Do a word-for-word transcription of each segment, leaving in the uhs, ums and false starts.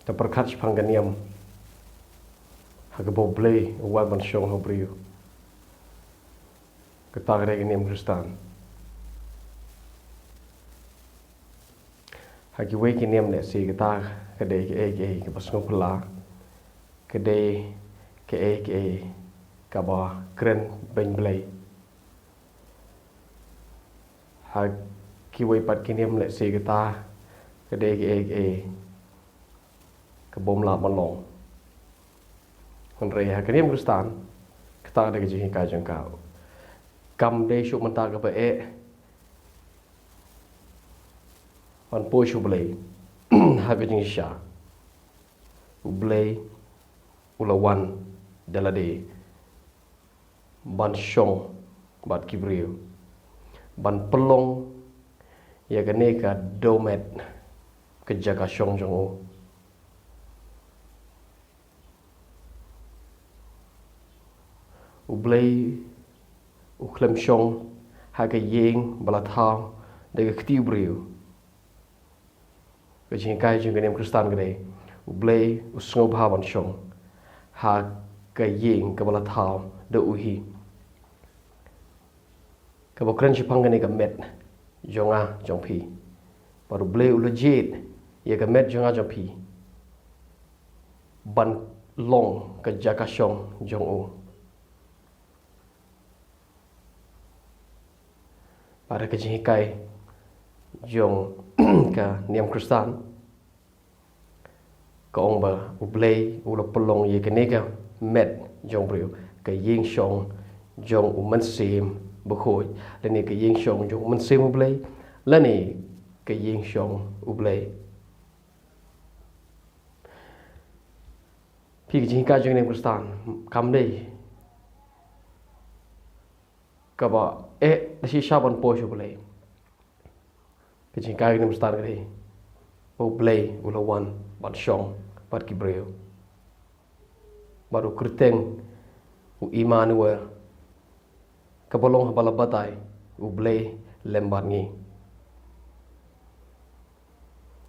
Te pyrkhat shaphang ka niam ha kaba U Blei u wan ban shong ha u briew. Kata ka dei ka niam Khristan. Ha kiwei ki niam lehse kata ka dei kaei kaei kaba sngewphylla, ka dei kaei kaei kaba kren beiñ Blei. Ha kiwei pat ki niam lehse kata ka dei kaei kaei ka bym lah ban long. Hynrei ha ka niam Khristan, kata ka dei ka jinghikai jong ka. Kam dei shuh mynta kaba eh ban poi sha U Blei ha ka jingshisha. U Blei u la wan da lade ban shong bad ki briew, ban pynlong ïa kane ka dewmet ka jaka shong jong u. U Blei u khlem shong ha ka ïing ba la thaw da ka kti u briew. Ka jinghikai jong ka niam Khristan ka dei, U Blei u sngewbha ban shong ha ka ïing kaba la thaw da u hi, kaba kren shaphang kane ka met jong nga jong phi. Bad U Blei u la jied ïa ka met jong nga jong phi ban long ka jaka shong jong u. Bad ka jinghikai jong ka niam Khristan ka ong ba U Blei u la pynlong ïa kane ka met jong briew, ka ïing shong jong U Mynsiem Bakhuid, lane ka ïing shong jong U Mynsiem U Blei, lane ka ïing shong U Blei. Phi, ka jinghikai jong ka niam Khristan kam dei kaba eh da shisha ban poi sha U Blei. Ka jinghikai ka niam Khristan ka dei, U Blei u la wan ban shong bad ki briew. Bad u kyrteng U Immanuel, kaba long haba la batai, U Blei lem bad ngi.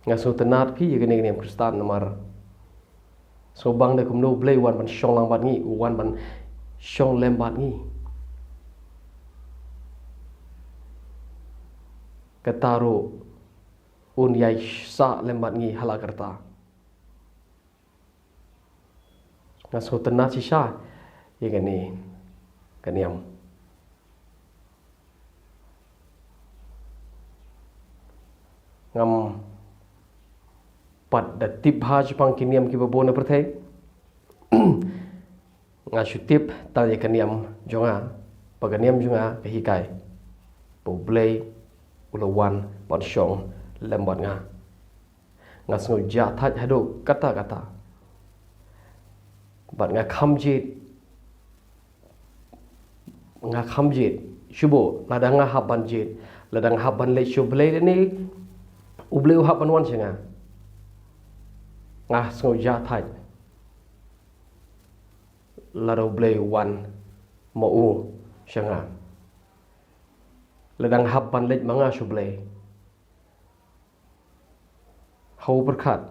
Nga sngewtynnat phi ïa kane ka niam Khristan namar sngewbang da kumno U Blei u wan ban shong lang bad ngi, u wan ban shong lem bad ngi. Kata ruh un ïai sah lem bad ngi ha la ka rta. Nga sngewtynnat shisha ïa kane ka niam. Ngam pat da tip bha shaphang ki niam kiba bun ha pyrthei. Nga shu tip tang ïa ka niam jong nga, ba ka niam jong nga ka hikai ba U Blei u la wan ban shong lem bad nga. Nga sngew jah thait haduh katta katta. Bad nga kham jied, nga kham jied shuh, lada nga hap ban jied, lada nga hap ban leit sha U Blei lane U Blei u hap ban wan sha nga. Nga sngew jah thait lada U Blei u wan ma u sha nga. Lada nga hap ban leit ma nga sha U Blei, ha u pyrkhat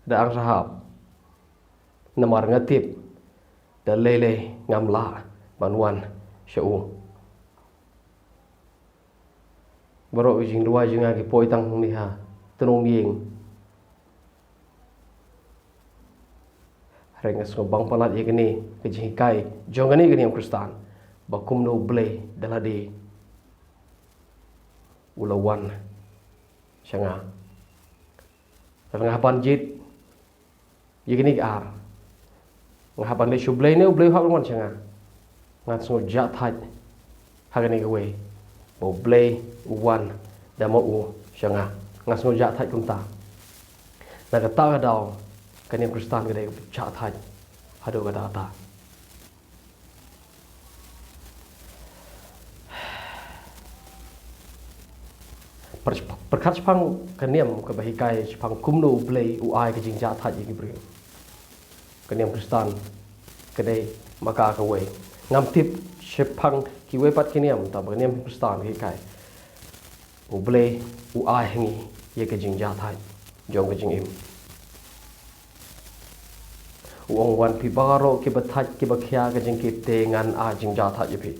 da ang sahap, namar nga tip da lei lei ngam lah ban wan sha u. Baroh ki jingduwai jong nga ki poi tang hangne ha tnum ïing. Hynrei nga sngewbang palat ïa kane ka jinghikai jong kane ka niam Khristan, ba kumno U Blei da lade u la wan sha nga. Lada nga hap ban jied ïa kine ki ar, nga hap ban leit sha U Blei ne U Blei u hap ban wan sha nga. Nga sngew jah thait ha kane kawei, ba U Blei u wan da ma u sha nga. Nga sngew jah thait kumta. Na kata ka daw ka niam Khristan ka dei kaba jah thait haduh katta katta. Pyrkhat shaphang ka niam kaba hikai shaphang kumno U Blei u ai ka jingjah thait ïa ki briew. Ka niam Khristan ka dei ma ka kawei. Ngam tip shaphang kiwei pat ki niam, tangba ka niam Khristan ka hikai U Blei u ai ha ngi ïa ka jingjah thait jong ka jingim. U ong, wan phi baroh kiba thait kiba khia ka jingkit, te ngan ai jingjahthait ïa phi.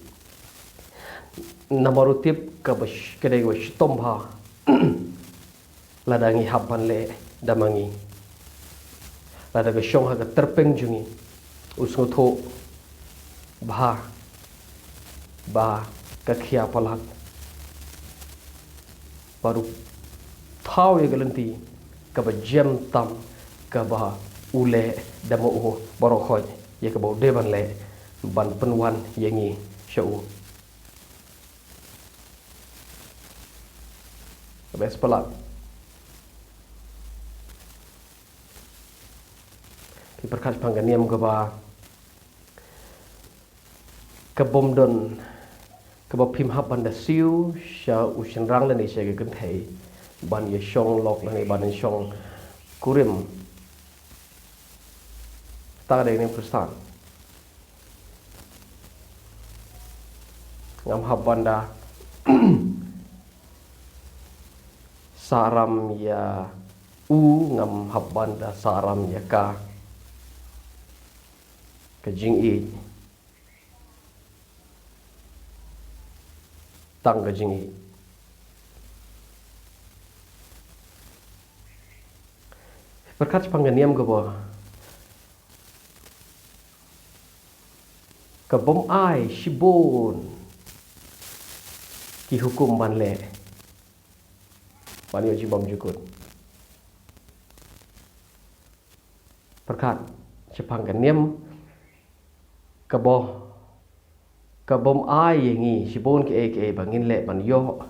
Namar u tip kaba sh-, ka dei kaba shitom bha lada ngi hap ban leh da ma ngi. Lada ka shong ha ka tyrpeng jong ngi, u sngewthuh bha ba ka khia palat. Bad u thaw ïa ka lynti kaba jem tam kaba u leh da ma u baroh khoit ïa kaba u dei ban leh ban pynwan ïa ngi sha u. Ka best palat. Phi pyrkhat shaphang ka niam kaba, ka bym don, kaba phim hap ban da siew sha u shynrang lane sha ka kynthei ban ïa shong lok lane ban ïa shong kurim. Kata ka dei ka niam Khristan. Ngam hap ban da saram ïa u, ngam hap ban da saram ïa ka. Ka jingïeit, tang ka jingïeit. Pyrkhat shaphang ka niam kaba, ka bym ai shibun ki hukum ban leh ban ïoh jingbymjukut. Pyrkhat shaphang ka niam kaba, ka bym ai ïa ngi shibun kiei kiei ba ngin leh ban ïoh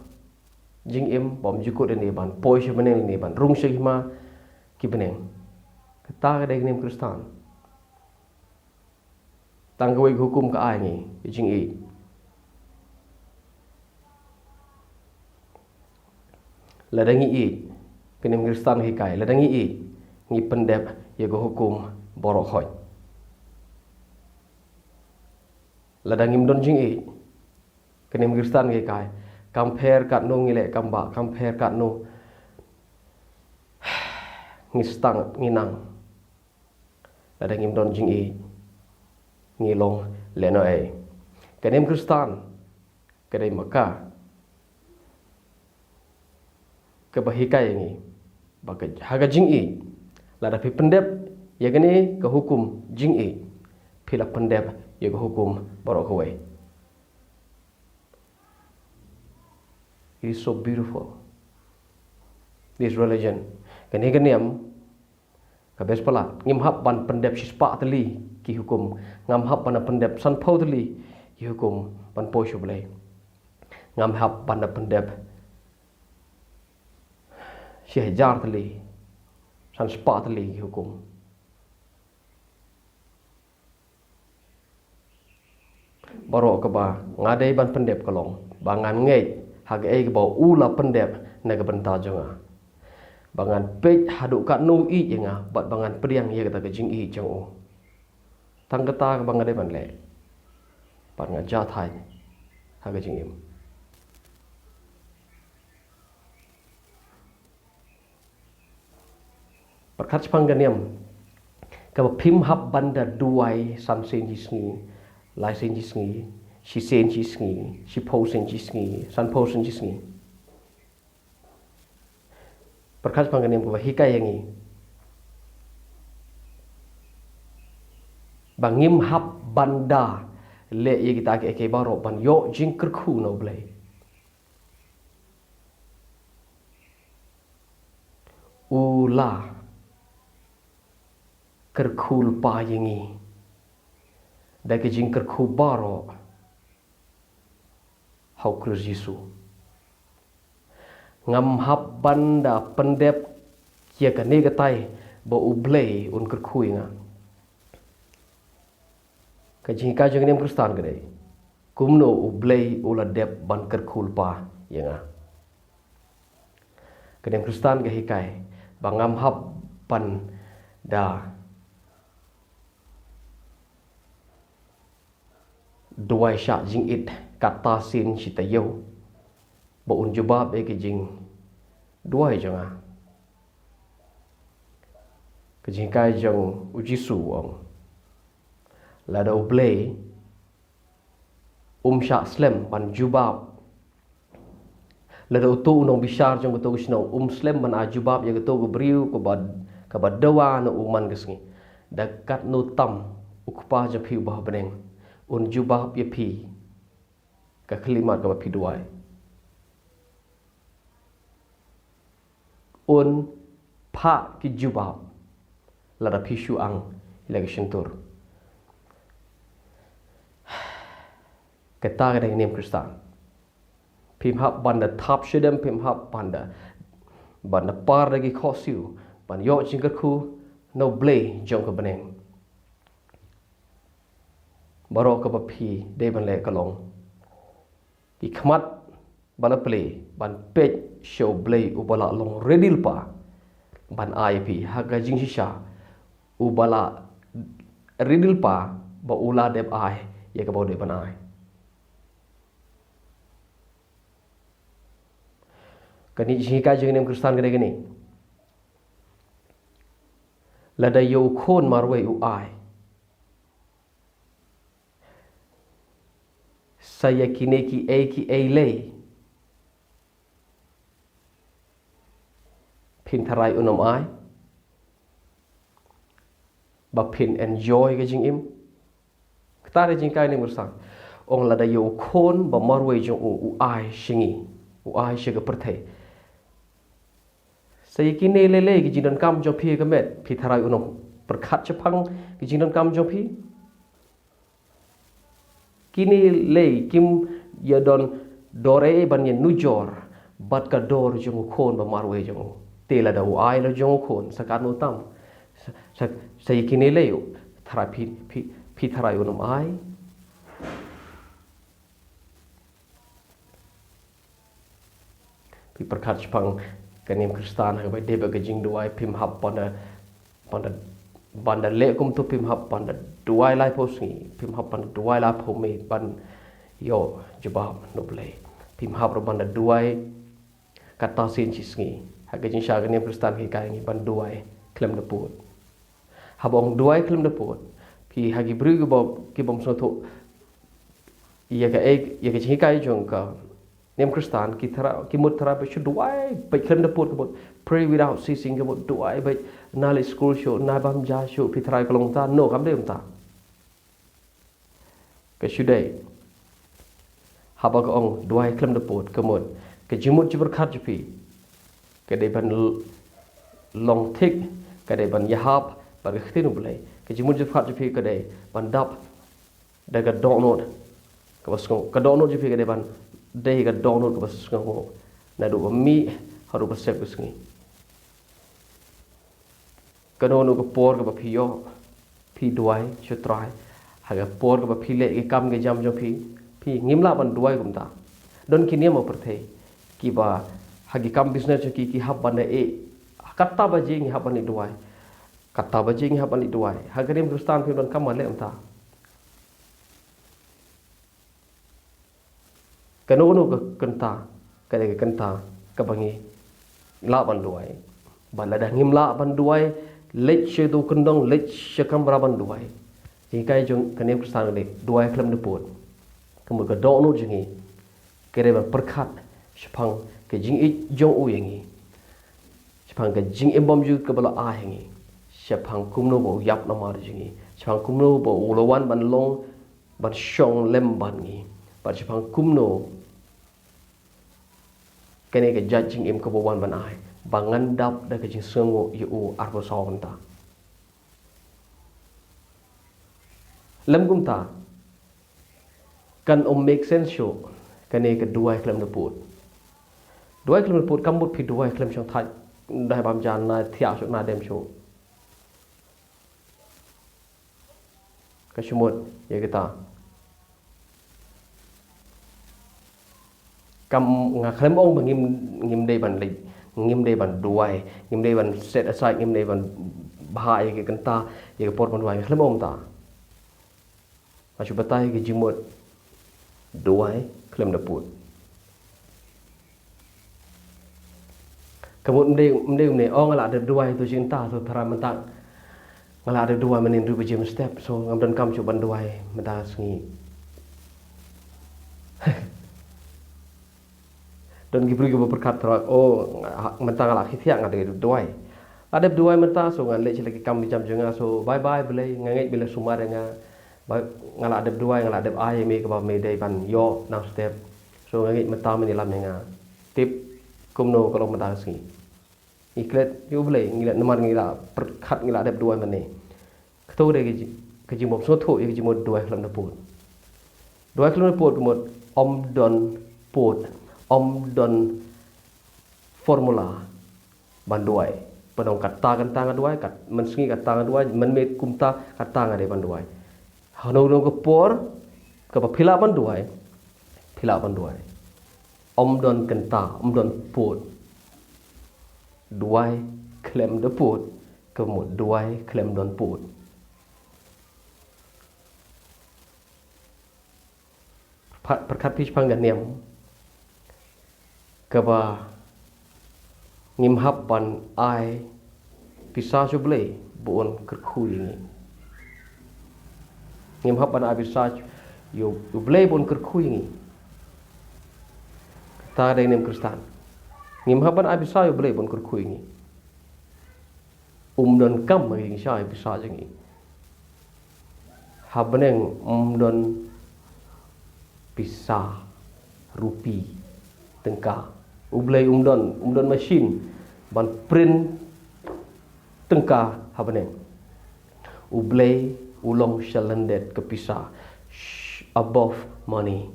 jingim bymjukut, lane ban poi sha bneng lane ban rung sha hima ki bneng. Kata ka dei ka niam Khristan. Tang kawei ka hukum ka ai ngi, ka jingïeit. Lada ngi ïeit, ka niam Khristan ka hikai, lada ngi ïeit, ngi pyndep ïa ka hukum baroh khoit. Lada ngim don jingïeit, ka niam Khristan ka hikai, kam pher katno ngi leh kam bah, kam pher katno ngi stang ngi nang, lada ngim don jingïeit, ngi long lehnohei. Ka niam Khristan ka dei ma ka kaba hikai ïa ngi ba ka, ha ka jingïeit, lada phi pyndep ïa kane ka hukum jingïeit, phi la pyndep ïa ka hukum baroh kawei. It is so beautiful, this religion. Kane ka niam ka best palat. Ngim hap ban pyndep shispah tylli ki hukum. Ngam hap ban pyndep sanphew tylli ki hukum ban poi sha U Blei. Ngam hap ban pyndep shi hajar tylli, san spah tylli ki hukum. Baroh kaba nga dei ban pyndep ka long ba ngan ngeit ha kaei kaba u la pyndep na ka bynta jong nga, ba ngan peit haduh katno u ïeit ïa nga bad ba ngan pdiang ïa kata ka jingïeit jong u. Tang kata kaba nga dei ban leh bad nga jah thait ha ka jingim. Pyrkhat shaphang ka niam kaba phim hap ban da duwai san sien shi sngi, lai sien shi sngi, shi sien shi sngi, shiphew sien shi sngi, sanphew sien shi sngi. Pyrkhat shaphang ka niam kaba hikai ïa ngi ba ngim hap ban da leh ïa kita kiei kiei baroh ban ïoh jingkyrkhu na U Blei. U la kyrkhu lypa ïa ngi da ki jingkyrkhu baroh ha U Khrist Jisu. Ngam hap ban da pyndep ïa kane katai ba U Blei un kyrkhu ïa nga. Ka jinghikai jong ka niam Khristan ka dei kumno U Blei u la dep ban kyrkhu lypa ïa nga. Ka niam Khristan ka hikai ba ngam hap ban da duwai shah jingit kata sien shi taïew ba un jubab ïa ki jingduwai jong nga. Ka jinghikai jong U Jisu u ong, Lada U Blei um shah slem ban jubab, lada uto u nongbishar jong kato ka shnong um slem ban ai jubab ïa kato ka briew kaba, kaba dawa na u man ka sngi, da katno tam U Kpa jong phi uba ha bneng un jubab ïa phi ka khyllipmat kaba phi duwai. Un phah ki jubab lada phi shu ang ïa la ka shyntur. Kata ka dei ka niam Khristan. Phim hap ban da thap shadem, phim hap ban da, ban da par da ki khohsiew ban ïoh jingkyrkhu na U Blei jong ka bneng. Baroh kaba phi dei ban leh ka long ki khmat ba la plie ban peit sha U Blei uba la long ready lypa ban ai ïa phi ha ka jingshisha, uba la ready lypa ba u la dep ai ïa kaba u dei ban ai. Kane ka jinghikai jong ka niam Khristan ka dei kane. Lada ïa u khun marwei u ai, sa ïa kine kiei kiei lei phin tharai un ym ai, ba phin enjoy ka jingim? Kata ka jinghikai ka niam Khristan. Ong lada ïa u khun ba marwei jong u u ai sha ngi, u ai sha ka pyrthei, sa ïa kine lei lei ki jingdonkam jong phi ha ka met, phi tharai un ym pyrkhat shaphang ki jingdonkam jong phi? Kine lei kim ïa don dor ei ban ïa nujor bad ka dor jong u khun ba marwei jong u. Te lada u ai la jong u khun sa katno tam, sa, sa, sa ïa kine lei u tharai phi, phi, phi tharai un ym ai? Phi pyrkhat shaphang ka niam Khristan ha kaba ïadei bad ka jingduwai, phim hap ban da, ban da, ban da leh kumto, phim hap ban da duwai laiphew sngi, phim hap ban da duwai laiphew miet ban ïoh jubab na U Blei. Phim hap ruh ban da duwai kata sien shi sngi. Ha ka jingshisha ka niam Khristan ka hikai ngi ban duwai khlem da pud. Haba ong duwai khlem da pud, phi ha ki briew kiba, ki bym sngewthuh ïa kaei, ïa ka jinghikai jong ka niam Khristan, ki tharai, ki mut tharai ba shu duwai beit khlem da pud, ka mut pray without ceasing, ka mut duwai beit, na leit skul shuh, na bam ja shuh, phi tharai ka long kumta? No, kam dei kumta. Ka shu dei, haba ka ong duwai khlem da pud, ka mut ka jingmut jingpyrkhat jong phi ka dei ban l-, long thik, ka dei ban ïahap bad ka ktien U Blei. Ka jingmut jingpyrkhat jong phi ka dei ban dap da ka dohnud kaba sngew, ka dohnud jong phi ka dei ban dei ka dohnud kaba sngewnguh naduh ba mih haduh ba sep ka sngi. Kano kano ka por kaba phi ïoh, phi duwai sha U Trai. Ha ka por kaba phi leh ki kam ki jam jong phi, phi ngim lah ban duwai kumta? Don ki niam ha pyrthei kiba ha ki kam business jong ki, ki hap ban da ïeh, kata baje ngi hap ban ïeh duwai, kata baje ngi hap ban ïeh duwai. Ha ka niam Khristan phi don kam ban leh kumta? Kano kano ka kynta ka dei ka kynta kaba ngi lah ban duwai. Bad lada ngim lah ban duwai, leit sha uto u kyndong, leit sha kamra ban duwai. Jinghikai jong ka niam Khristan ka dei duwai khlem da pud. Ka mut ka dohnud jong ngi ka dei ban pyrkhat shaphang ka jingïeit jong u ïa ngi, shaphang ka jingim bymjukut kaba la ai ha ngi, shaphang kumno ba u ïap namar jong ngi, shaphang kumno ba u la wan ban long, ban shong lem bad ngi, bad shaphang kumno kane ka jait jingim kaba u wan ban ai, ba ngan dap da ka jingsngewnguh ïa u arphew saw kynta. Lym kumta, kan ym make sense shuh kane ka duwai khlem da pud. Duwai khlem da pud kam mut phi duwai khlem shong thait, nai bam ja, nai thiah shuh, nai dem shuh. Ka shu mut ïa kita. Kam, nga khlem ong ba ngim, ngim dei ban leit, ngim dei ban duwai, ngim dei ban set aside, ngim dei ban bha ïa ki kynta, ïa ka por ban duwai, nga khlem ong kumta. Nga shu batai ka jingmut duwai khlem da pud. Ka mut ym dei, ym dei, ym dei ong la da duwai to jingta to tharai mynta Nga la dep duwai mynne hynriew baje mynstep, so ngam donkam shuh ban duwai mynta ka sngi. Don ki briew kiba pyrkhat tharai, oh, nga, mynta nga la khie thiah, nga dep duwai. La dep duwai mynta, so ngan leit sha la ki kam ki jam jong nga, so bye bye Blei, nga ngeit me la sumar ïa nga. Ba, nga la dep duwai, nga la dep ai ïa me kaba me dei ban ïoh nangstep. So nga ngeit mynta men ïalam ïa nga. Tip kumno ka long mynta ka sngi. Ngi klet ïa U Blei, ngi la, namar ngi la pyrkhat, ngi la dep duwai mynne. Kato dei ka ji-, ka jingmut sngewthuh ïa ka jingmut duwai khlem da pud. Duwai khlem da pud ka mut ym don pud, ym don formula ban duwai. Ban ong kata kata nga duwai, kat, mynsngi kata nga duwai, mynmiet kumta kata nga dei ban duwai. Hano hano ka por kaba phi lah ban duwai, phi lah ban duwai. Ym don kynta, ym don pud. Duwai khlem da pud ka mut duwai khlem don pud. Pyrkhat, pyrkhat phi shaphang ka niam kaba ngim hap ban ai pisa sha U Blei ba un kyrkhu ïa ngi. Ngim hap ban ai pisa ïa U Blei ba un kyrkhu ïa ngi. Kata dei niam Khristan. Ngim hap ban ai pisa ïa U Blei ba un kyrkhu ïa ngi. Um donkam ïa ngi shah ïa pisa jong ngi. Ha bneng um don pisa, rupi, tyngka. U Blei um don, um don machine ban print tyngka ha bneng. U Blei u long sha lyndet ka pisa, sh-, above money.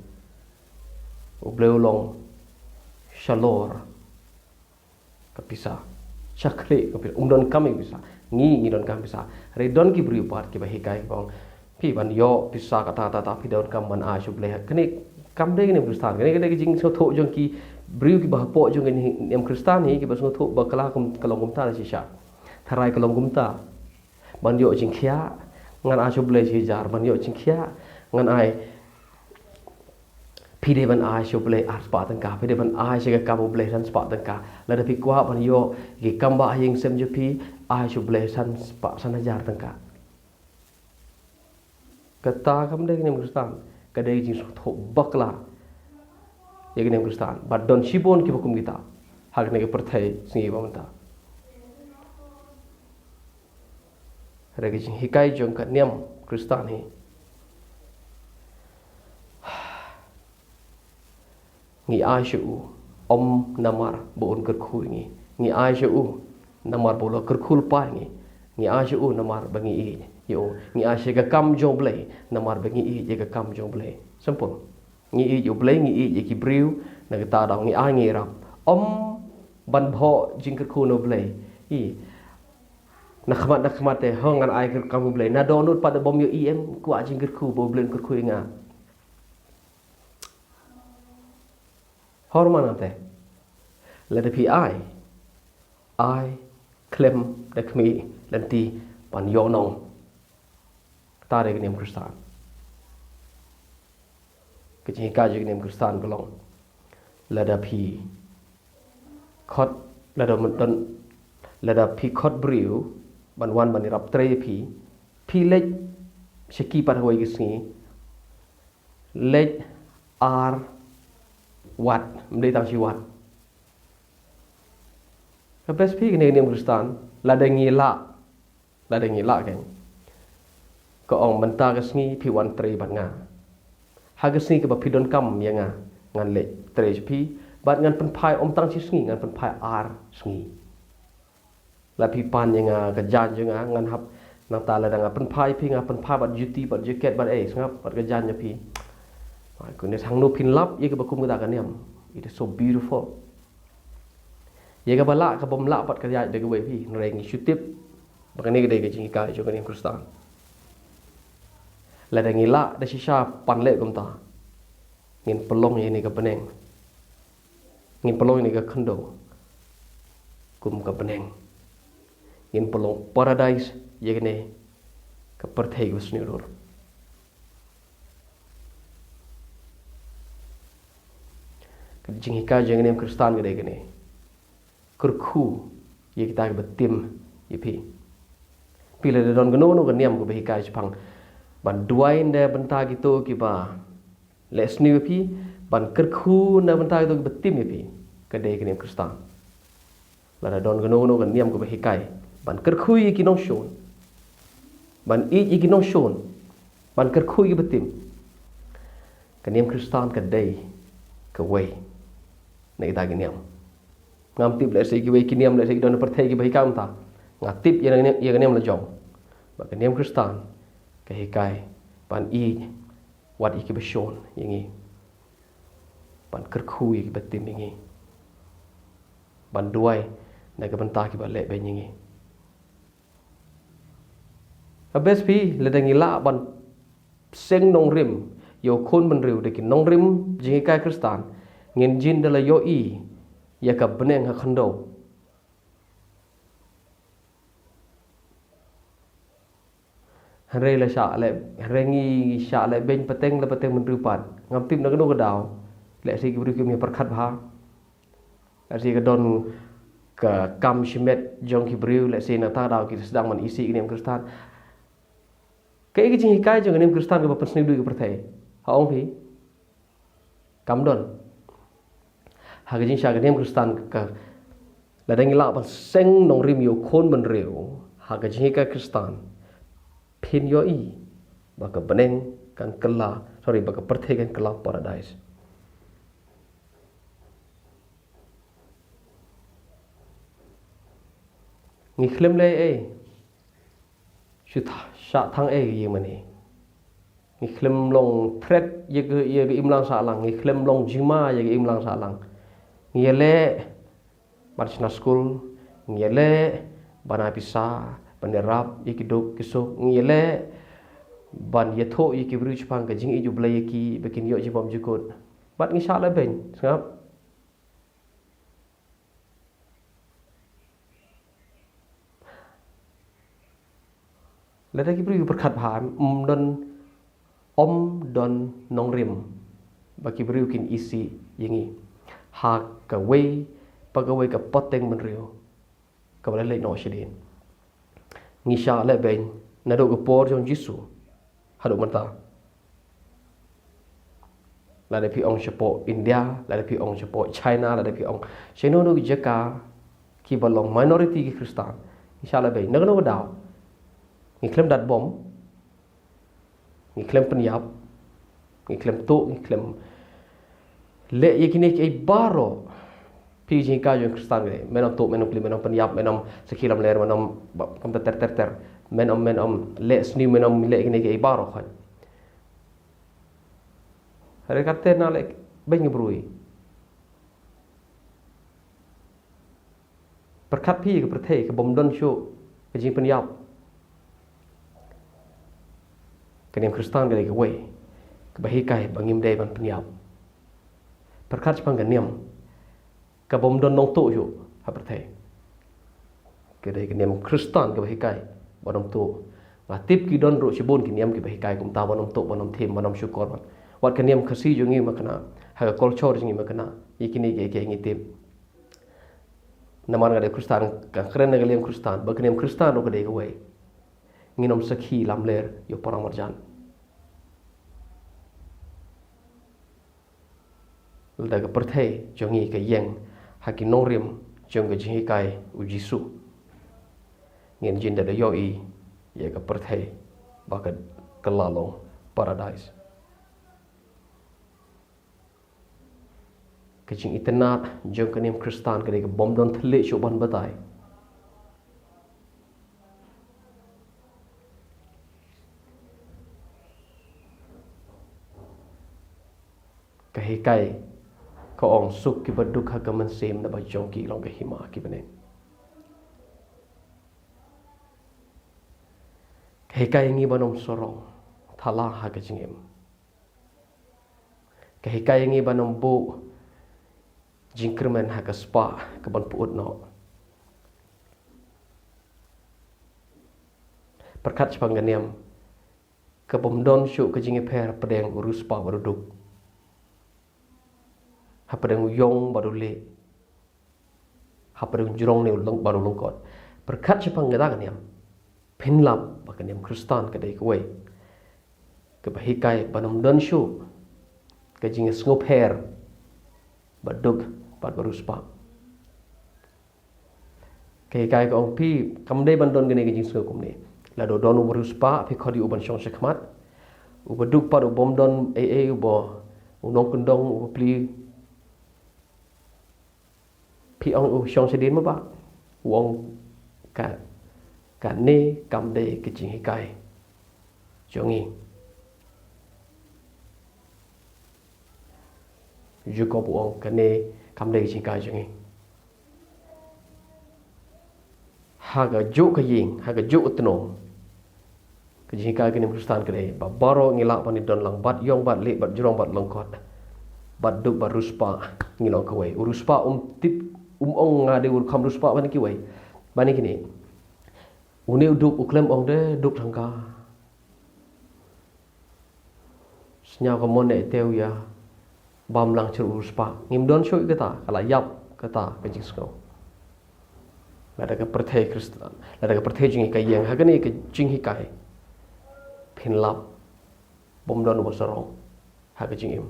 U Blei u long shalor ka pisa. Shakri ka pisa. Um donkam ïa pisa. Ngi, ngi donkam pisa. Hynrei don ki briew pat kiba hikai kiba ong, phi ban ïoh pisa kata kata kata phi donkam ban ai sha U Blei. Kane kam dei ka niam Khristan. Kane ka dei ka jingsngewthuh jong ki briew kiba hapoh jong ka niam Khristan hi, kiba sngewthuh ba ka la kum, ka long kumta da shisha. Tharai ka long kumta. Ban ïoh jingkhiah ngan ai sha U Blei shi hajar. Ban ïoh jingkhiah ngan ai Phi dei ban ai sha U Blei ar spah tyngka, phi dei ban ai sha ka kam U Blei san spah tyngka. Lada phi kwah ban ïoh ki kam ba ha ïing sem jong phi, ai sha U Blei san spah, san hajar tyngka. Kata kam dei ka niam Khristan, ka dei ka jingsngewthuh bakla ïa ka niam Khristan. Bad don shibun kiba kum kita ha kane ka pyrthei sngi ba mynta. Hynrei ka jinghikai jong ka niam Khristan hi, ngi ai sha u ym namar ba un kyrkhu ïa ngi. Ngi ai sha u namar ba u la kyrkhu lypa ïa ngi. Ngi ai sha u namar ba ngi ïeit ïa u. Ngi ai sha ka kam jong U Blei namar ba ngi ïeit ïa ka kam jong U Blei. Simple. Ngi ïeit ïa U Blei, ngi ïeit ïa ki briew, na kata daw ngi ai, ngi ïarap. Ym ban bhoh jingkyrkhu na U Blei. I, na khmat na khmat te, ho, ngan ai ka kam U Blei. Na dohnud pat da bym ïohi, em kwah jingkyrkhu ba U Blei un kyrkhu ïa nga. Hor man te. Lada phi ai, ai khlem da khmih lynti ban ïohnong. Kata dei ka niam Khristan. Ka jinghikai jong ka niam Khristan ka long, lada phi khot, lada mut don, lada phi khot briew ban wan ban ïarap trei ïa phi, phi leit sha ki pat hawei ka sngi, leit ar wat, ym dei tang shi wat. Ka best phi kane ka niam Khristan, lada ngi lah, lada ngi lah, kan. Ka ong, mynta ka sngi phi wan trei bad nga. Ha ka sngi kaba phi donkam ïa nga, ngan leit trei sha phi, bad ngan pynphai, ym tang shi sngi, ngan pynphai ar sngi. La phi pan ïa nga ka jaiñ jong nga, ngan hap, nangta lada nga pynphai phi, nga pynphai bad juti bad jaket bad, eh, sngap bad ka jaiñ jong phi. Ai, kane, hangno phin lap ïa kaba kum kata ka niam. It is so beautiful. Ïa kaba lah, kaba ym lah pat ka ïaid da kawei phi, hynrei ngi shu tip ba kane ka dei ka jinghikai jong ka niam Khristan. Lada ngi lah da shisha pan leh kumta, ngin pynlong ïa kane ka bneng, ngin pynlong ïa kane ka khyndew kum ka bneng. Ngin pynlong paradise ïa kane ka pyrthei kaba sniew dur. Ka jinghikai jong ka niam Khristan ka dei kane. Kyrkhu ïa kita kiba tim ïa phi. Phi lada don kano kano ka niam kaba hikai shaphang ban duwai na bynta kito kiba leh sniew ïa phi, ban kyrkhu na bynta kito kiba tim ïa phi, ka dei ka niam Khristan. Lada don kano kano ka niam kaba hikai ban kyrkhu ïa ki nongshun, ban ïeit ïa ki nongshun, ban kyrkhu ïa kiba tim, ka niam Khristan ka dei kawei na kita ki niam. Ngam tip, lehse kiwei ki niam, lehse ki don ha pyrthei kiba hikai kumta. Nga tip ïa ka niam, ïa ka niam la jong ba ka niam Khristan ka hikai ban ïeit wat ïa kiba shun ïa ngi, ban kyrkhu ïa kiba tim ïa ngi, ban duwai na ka bynta kiba leh beiñ ïa ngi. Ka best phi, lada ngi lah ban seng nongrim ïa u khun bynriew da ki nongrim jinghikai Khristan, ngin jin da la ïohi ïa ka bneng ha khyndew. Hynrei la shah leh, hynrei ngi shah leh beiñ pateng la pateng bynriew pat. Ngam tip na kano ka daw, lehse ki briew kim ïa pyrkhat bha, lehse ka don ka kam shimet jong ki briew, lehse nangta ka daw ki sdang ban isih ka niam Khristan. Kaei ka jinghikai jong ka niam Khristan kaba pynsniew duh ïa ka pyrthei? Ha, ong phi? Kam don. Ha ka jingshah ka niam Khristan ka, lada ngi lah ban seng nongrim ïa u khun bynriew ha ka jinghikai Khristan, phin ïohi ba ka bneng kan kylla, sorry, ba ka pyrthei kan kylla paradais. Ngi khlem leh ei, shu tha-, shah tang ei ïa mane. Ngi khlem long threat ïa ka, ïa ka imlang sahlang, ngi khlem long jingma ïa ka imlang sahlang. Ngi ïaleh ban shna skul, ngi ïaleh ban ai pisa, ban ïarap ïa ki duk ki suk, ngi ïaleh ban ïathuh ïa ki briew shaphang ka jingïeit U Blei ïa ki ba kin ïoh jingbymjukut. Bad ngi shah leh beiñ, sngap. Lada ki briew ki pyrkhat bha, ym don, ym don nongrim ba ki briew kin isih ïa ngi ha kawei pa kawei ka pateng bynriew kaba la leit noh shadien. Ngi shah leh beiñ naduh ka por jong Jisu haduh mynta. Lada phi ong shapoh India, lada phi ong shapoh China, lada phi ong shano shano ki jaka kiba long minority ki Khristan, ngi shah leh beiñ. Na kano ka daw? Ngi khlem dat bom, ngi khlem pynïap, ngi khlem tuh, ngi khlem leh ïa kine kiei baroh. Phi, jinghikai jong Khristan ka dei, men ym tuh, men ym kli, men ym pynïap, men ym sakhi lamler, men ym ba-, kumta ter ter ter. Men ym, men ym leh sniew, men ym leh kine kiei baroh, khoi. Hynrei katte na leh beiñ ka briew. Pyrkhat phi ka pyrthei kaba ym don shuh ka jingpynïap. Ka niam Khristan ka dei kawei kaba hikai ba ngim dei ban pynïap. Pyrkhat shaphang ka niam kaba ym don nongtuh shuh ha pyrthei. Ka dei ka niam Khristan kaba hikai ban ym tuh. Nga tip ki don ruh shibun ki niam kiba hikai kumta ban ym tuh, ban ym thim, ban ym shukor, ban. Wat ka niam Khasi jong ngi ma kane, ha ka culture jong ngi ma kane, ïa kine kiei kiei ngi tip. Namar nga dei Khristan, nga kren na ka liang Khristan, ba ka niam Khristan ruh ka dei kawei. Ngin ym sakhi lamler ïa u para marjan. Lada ka pyrthei jong ngi ka ïeng ha ki nongrim jong ka jinghikai U Jisu, ngin jin da ïohi ïa ka pyrthei ba ka, ka la long paradais. Ka jingitynnad jong ka niam Khristan ka dei kaba ym don thylliej shuh ban batai. Ka hikai, ka ong, suk kiba duk ha ka mynsiem, naba jong ki long ka hima ki bneng. Ka hikai ïa ngi ban ym sarong thala ha ka jingim. Ka hikai ïa ngi ban ym buh jingkyrmen ha ka spah kaban pyut noh. Pyrkhat shaphang ka niam kaba ym don shuh ka jingïapher hapdeng u riewspah bad u duk, hapdeng u ïong bad u lieh, hapdeng u jrong ne u lyng-, bad u lyngkot. Pyrkhat shaphang kata ka niam. Phin lap ba ka niam Khristan ka dei kawei kaba hikai ban ym don shuh ka jingsngewpher bad duk bad ba riewspah. Ka hikai ka ong phi kam dei ban don kane ka jingsngew kumne. Lada don u ba riewspah phi khot ïa u ban shong shakhmat. U ba duk pat u bym don ei ei, u ba u nongkyndong, u ba pli, phi ong u shong shadien ma ba u ong ka kane kam dei ka jinghikai jong ngi. Jakob u ong kane kam dei ka jinghikai jong ngi. Ha ka juk ka ïing, ha ka juk ka tnum, ka jinghikai ka niam Khristan ka dei ba baroh ngi lah ban ïadon lang bad ïong bad lieh bad jrong bad lyngkot bad duk bad riewspah. Ngi long kawei. U riewspah um tip, um ong nga dei u rukom riewspah ban kiwei, ban kine. Une u duk u khlem ong de duk thangka. Sñiaw ka mon ne te u ïa bam lang sha u riewspah. Ngim don shuh kata, ka la ïap kata ka jingsngew. Lada ka pyrthei Khristan, lada ka pyrthei jong ngi ka ïeng ha kane ka jinghikai, phin lap bym don u ba sarong ha ka jingim.